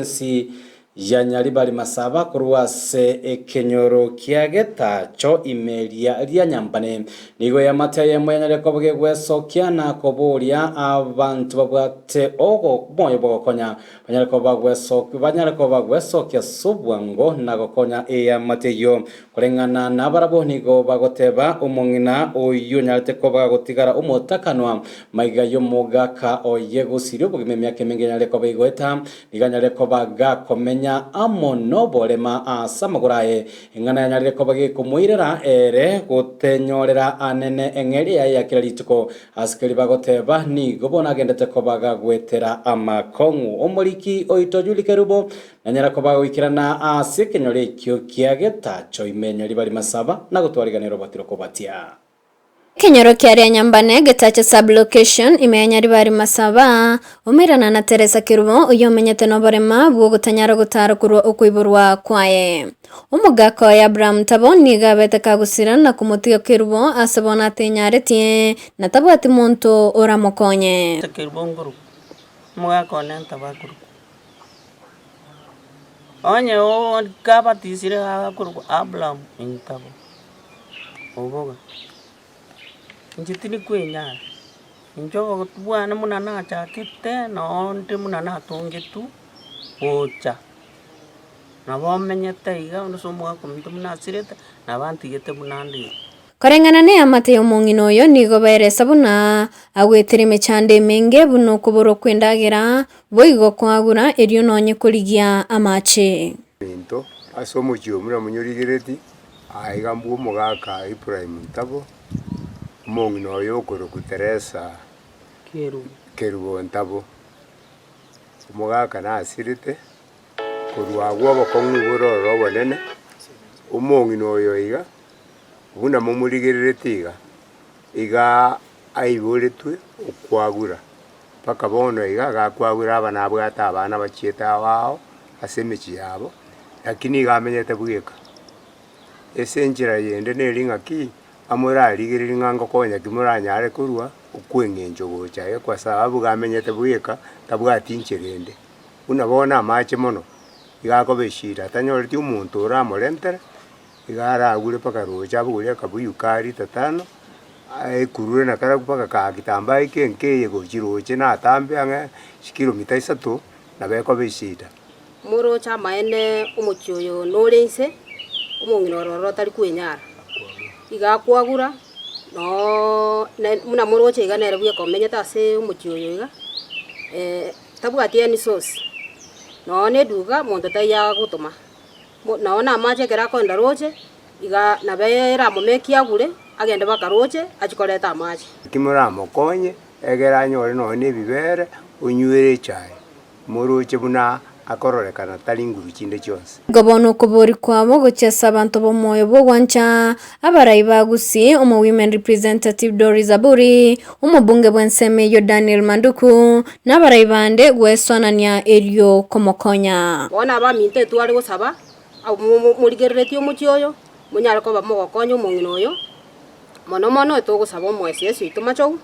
bwensi ya Nyaribari Masaba korwa ase ekenyoro kia Getacho ime ria ria Nyambane. Nigo eamate eyemo yanyare koba gegwesokia na koboria abanto babwate omoyo bw'ogokonya banyare koba banyare koba bagwesokia ase obwango na gokonya eamate eyio. Koreng'ana nabarabwo nigo bagoteba, Omong'ina oyio onyarete koba gotigara omotakanwa maiga y'omogaka oye gosiria obogima emiaka emenge anyare koba igoeta, nigo anyare koba gakomenya amo noborema ase amagoro aye. Eng'ana yanyarire koba gekomoirera ere gotenyorera anene eng'eria yaye ya kera rituko. Ase keria bagoteba, nigo bono agendete koba gagwetera amakong'u. Omoriki oito Juli Kerubo Nanyare koba goikerana ase ekenyoro ekio kia getacho ime Nyaribari Masaba na gotwariganera obatiro kobatia. Ekenyoro kia Rianyambane, Getacho Sub-location, ime ya Nyaribari Masaba, Omoirana na Teresa Kerubo, oyio omenyete noborema bw'ogotanyara gotara korwa okoiborwa kwaye. Omogaka oye Abraham Ntabo nigo abete kagosira na komotiga Kerubo ase bono atenyaretie, na tabwati monto oramokonye. Kerubo nkorokwa, omogaka one Ntabo akorokwa. Onye kabatisire agakorokwa Abraham intabo, oboga, inche tindi kwenyara, inche obogotu bwane buna nachakete noonde buna natongetwe gocha, nabo omenyete iga onde ase omogaka ominto buna asirete, nabo antigete buna ande iga. Koreng'ana neamate y'omong'ina oyo nigo baeresa buna agwetire emechando emenge buna okoborwa kw'endagera, boigo koagura erio nonye korigia amache. Minto, ase omochie o buna monyorigereti, aiga mbwe omogaka Ibrahimu Ntabo, omong'ina oye okorokwa Teresa Kerubo Ntabo. Omogaka nasirete, korwa agwo obokong'u bore ororo obonene, omong'ina oyo iga. Buna momorigerereti iga, iga aiboretwe okwagura, mpaka bono iga agakwagura aba nabwate abana bachiete ao ao ase emechie yabo, lakini iga amenyete bweka. Ase enchera yende neri ng'aki, amorarigererie ng'a ngokonya ki moranyare korwa okweng'encho gocha iga kwa sababu iga amenyete bweka, tabwati nchera ende. Buna bono amache mono, iga akoba eshida, atanyoreti omonto oramorentere. Iga aragure mpaka roche abogore akabuyu ka lita tano, aekurure na karabwo mpaka kaa kitambaa eke enke eye gochia roche natambe ang'e chikilomita isato, nabo ekoba eshida. Moroche amaene omochie oyo nore inse, omong'ina ore ororo tari kwenyara, iga akwagura nooo ne buna moroche iga nere bweka omenyete ase omochie oyo iga, tabwati any source, nonya na eduka monto taiyo agotoma. Nao namache ekero akoenda roche, iga nabo eramomeki agure, agende mpaka roche, achie koreta amache. Naki moramokonye, egere anyore nonya nebibere, onywere echae, moroche buna akororekana tari nguru chinde chionsi. Igo bono okoboria kwabo gochia ase abanto b'omoyo bw'ogwancha, abarai ba Gusii, omo Women Representative Doris Aburi, omobunge bw'ensemo eyio Daniel Manduku, na abarai bande gwesoanania erio komokonya. Bono abaminto etware gosaba, abwo morigereretie omochie oyo, monyare koba mogokonya omong'ina oyo, mono mono etogosaba omoeseesi oito Machogu,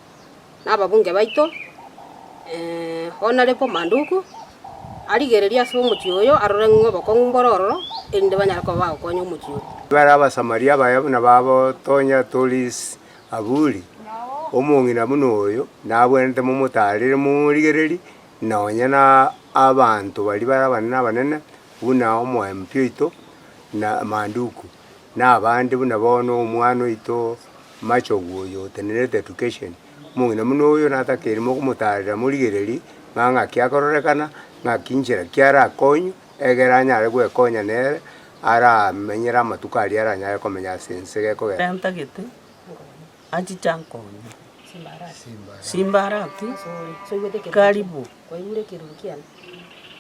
na ababunge baito, Honourable Manduku, arigererie ase omochie oyo arore ng'a obokong'u mbore ororo, erinde banyare koba bagokonya omochie oyo. Bare Abasamaria abaya buna babotonya Toris Aburi, omong'ina buna oyo, nabwenerete momotaarere momorigererie, nonya na abanto baria bare abanene abanene, buna omoempi oito na Manduku, na abande buna bono omwana oito Machogu oyo otenenerete education. Omong'ina buna oyo natakeire mokomotaarera morigererie, ng'a ng'aki akororekana, ng'aki nchera ki arakonywe, egere anyare gwekonya nere, aramenyere amatuko aria aranyare komenya ase ense gekogera. Ntagete achiche ankonye Simbarati karibu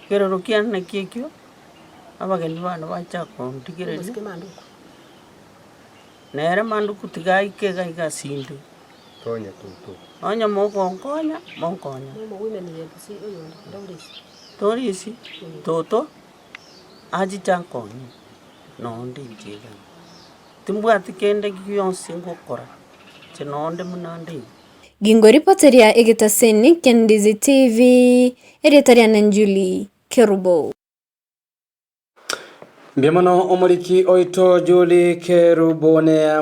keroro kiane naki ekio abageni bane bacha kondigereria nere manduku tiga aike iga iga asinde onye mogonkonya monkonye Dorisi toto achiche ankonye nonde inche iga. Timbwati kende gionsi ngokora, inche nonde buna nde iga. Gingoripoteria egetaseni kia Ndizi TV, erieta riane Julie Kerubo. Mbuya mono omoriki oito Julie Kerubo ne.